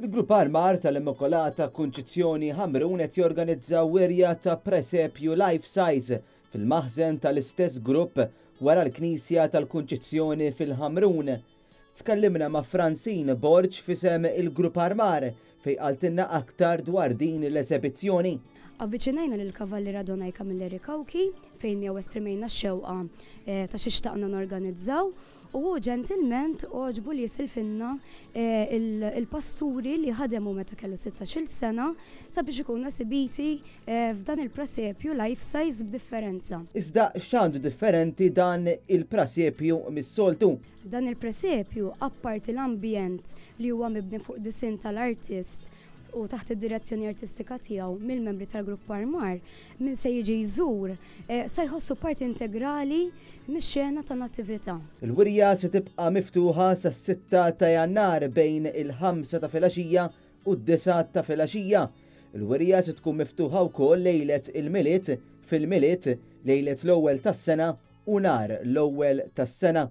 Il-Grupp Armar tal-Immakolata Kunċizzjoni Ħamrun qed jorganizza wirja ta' presepju life size fil-maħżen tal-istess grupp wara l-Knisja tal-Kunċizzjoni fil-Ħamrun. Tkellimna ma' Francine Borg f'isem il-Grupp Armar fejn qaltilna aktar dwar din l-esebizzjoni. Avviċinajna lill-Kavalliera Donai Camilleri Cauchi fejn miegħu esprimejna x-xewqa ta' xi xtaqna norganizzaw U hu ġentilment għoġbu li jisilfinna il-pasturi li ħadem hu meta kellu sittax-il sena sabiex ikunu esibiti f'dan il-prasepju life size b'differenza. Iżda x'għandu differenti dan il-prasepju mis-soltu? Dan il-presepju, apparti l-ambjent li huwa mibni fuq disinn tal-artist u taħt id-direzzjoni artistika tiegħu mill-membri tal-Grupp Armar, min se jiġi jżur sa jħossu parti integrali mix-xena ta' Natività. Il-wirja se tibqa' miftuħa sas-sitta ta' Jannar bejn il-ħamsa ta' filgħaxija u d-disgħa ta' filgħaxija. Il-wirja se tkun miftuħa wkoll lejlet il-Milied, fil-Milied, lejlet l-Ewwel tas-Sena u nhar l-Ewwel tas-Sena.